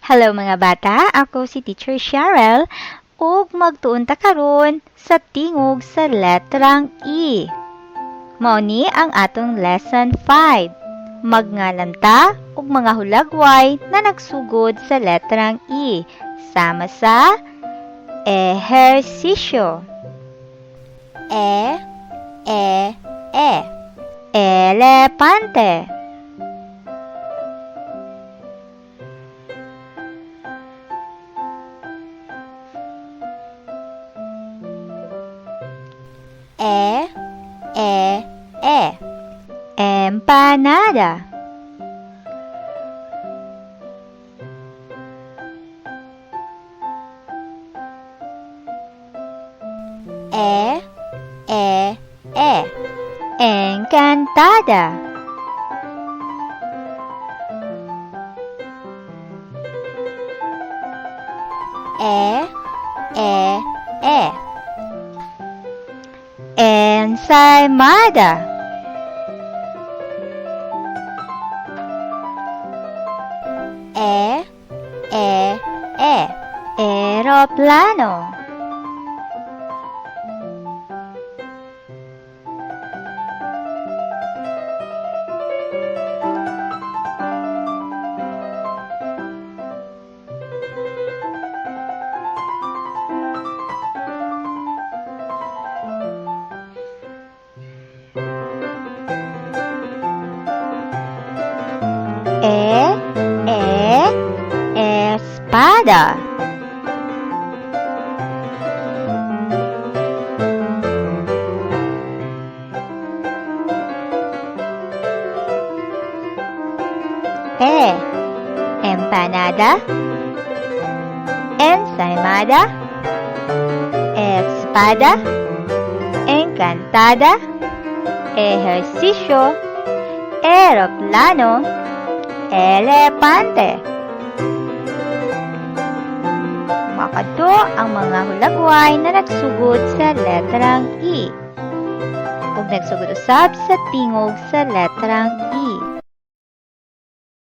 Hello mga bata, ako si Teacher Cheryl ug magtuon ta karon sa tingog sa letrang E. Mao ni ang atong lesson 5. Magngalan ta og mga hulagway na nagsugod sa letrang E. Sama sa ehersisyo. E, E, E. Elepante. E, E, E. Empanada. E, E, E. Encantada. E, E, E. Ensaymada. E, E, E. Eroplano. E, E, espada. E, empanada, ensaymada, espada, encantada, ehersisyo, eroplano, elepante. Makadto ang mga hulagway na nagsugod sa letrang E. Ug nagsugod usab sa tingog sa letrang E.